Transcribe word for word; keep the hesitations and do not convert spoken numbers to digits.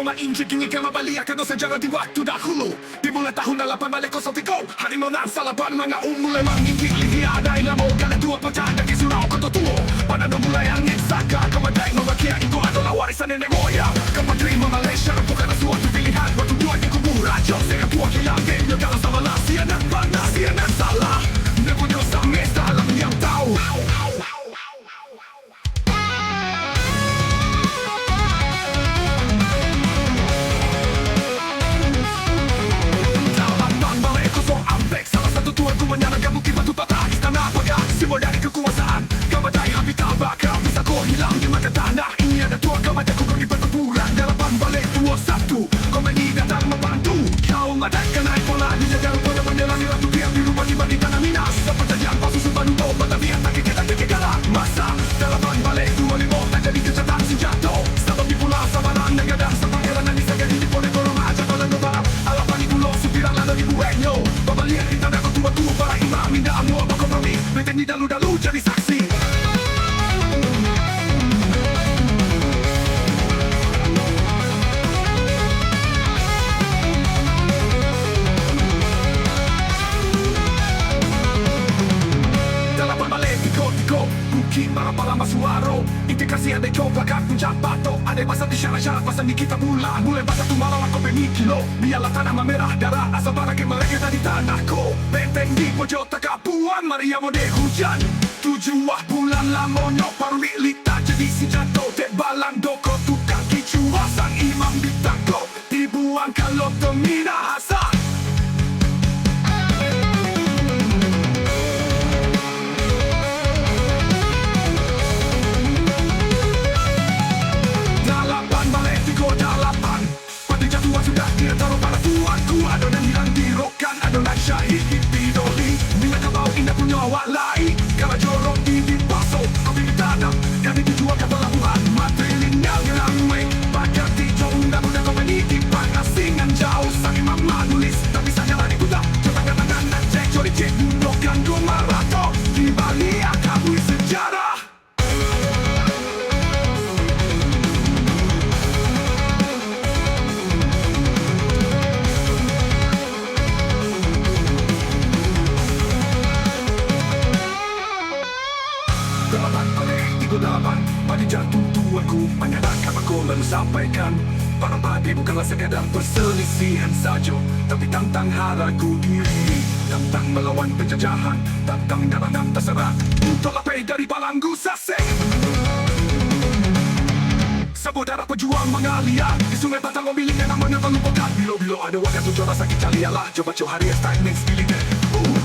Mainjek kini ka mambaliakan sejarah di waktu dahulu. Dimulai tahun dalapan baleh kosong tigo, harimau nan salapan mangaum mulai mangikik lihia. Adai namo Galeh Tuo pacah dari surau Koto Tuo. Panano mulai angin saka, kamadai mamakia, itu adolah warisan nenek moyang. Kapatri mamaleh syarat bukanlah suatu pilihan. Waktu tuo di kubu rajo, sega tuo hilang, denyo dalam sabana. Sia nan bana, sia nan salah, namo nyo sameh dalam yang tahu. Dalapan baleh kosong ampek, salah satu tuanku manyarang ka Bukik Batu Patah, istana paga, simbol dari kakuasaan. Kamadai habih tabaka, pusako hilang dimakan tanah. Ini ado tuo kamadai kukuang di partampuran. Dalapan baleh duo satu, kompeni datang mambantu. Kaum adat kanai pola, dijaga rupo jo bandera merah putiah biru, bagi-bagi tanah minas. Sapajajian pasusu balubo, batabian takik-takik galak. Masa dalapan baleh duo limo tajadi gacatan sanjato. Sabab di Pulau Sabalang nan gadang, sapangkalan nan disagani di Ponegoro, Mahajato, Lando Barat, Alapang, Pulau Sumpiran, Lado Ibu Enyo. Babaliak di tanah ko tuo-tuo, para imam indak amuah bakompromi. Benteng di dalu-dalu jadi saksi. Dalapan baleh tigo tigo, Bukik Marapala masuaro. Integrasi ade ko bakak punjak patok, ade pasang di syarat-syarat, pasang di Kitabulan. Mulai basatu malawan kompeni kilo, bialah tanah mamerah darah, asa barangkek malengeh dari tanah ko. Benteng di pojok tagak, Puang Maria mode hujan. Tujuah bulan lamonyo paruik litak jadi sanjato dek Balando ko, tukang kicuah sang imam ditangkok, dibuang ka Loto Minahasa. Dalapan baleh tigo dalapan. Pati jatuah sudah, indak taruah para tuanku. Ado nan hilang di Rokan, ado nan syahid di Pidoli. Minangkabau indak punyo awak lai, karajo roti dipaso. Kopi ditanam, kami dijua ka palabuhan. Matrilin nyalang weh, bagati jo undang-undang kompeni di pangasingan jauah. Sang imam manulis, tapi sajalah diputa. Jo tangan-tangan nan cek, jo licik bundo gandum marato. Di baliak kabui sejarah. Dalapan baleh tigo dalapan, padi jatuah tuanku manyadakkan bako lalu sampaikan, para padi bukanlah sakadar perselisihan sajo, tapi tantang harga diri, tantang malawan penjajahan, tantang darah nan tasarah untuak lapeh dari balanggu sasek. Sabuah darah pajuang mangalia di Sungai Batang, mamilih nan namonyo talupokan. Bilo-bilo ado wakatu jo rasa kicalialah, jo baco hari statement militer. Uh,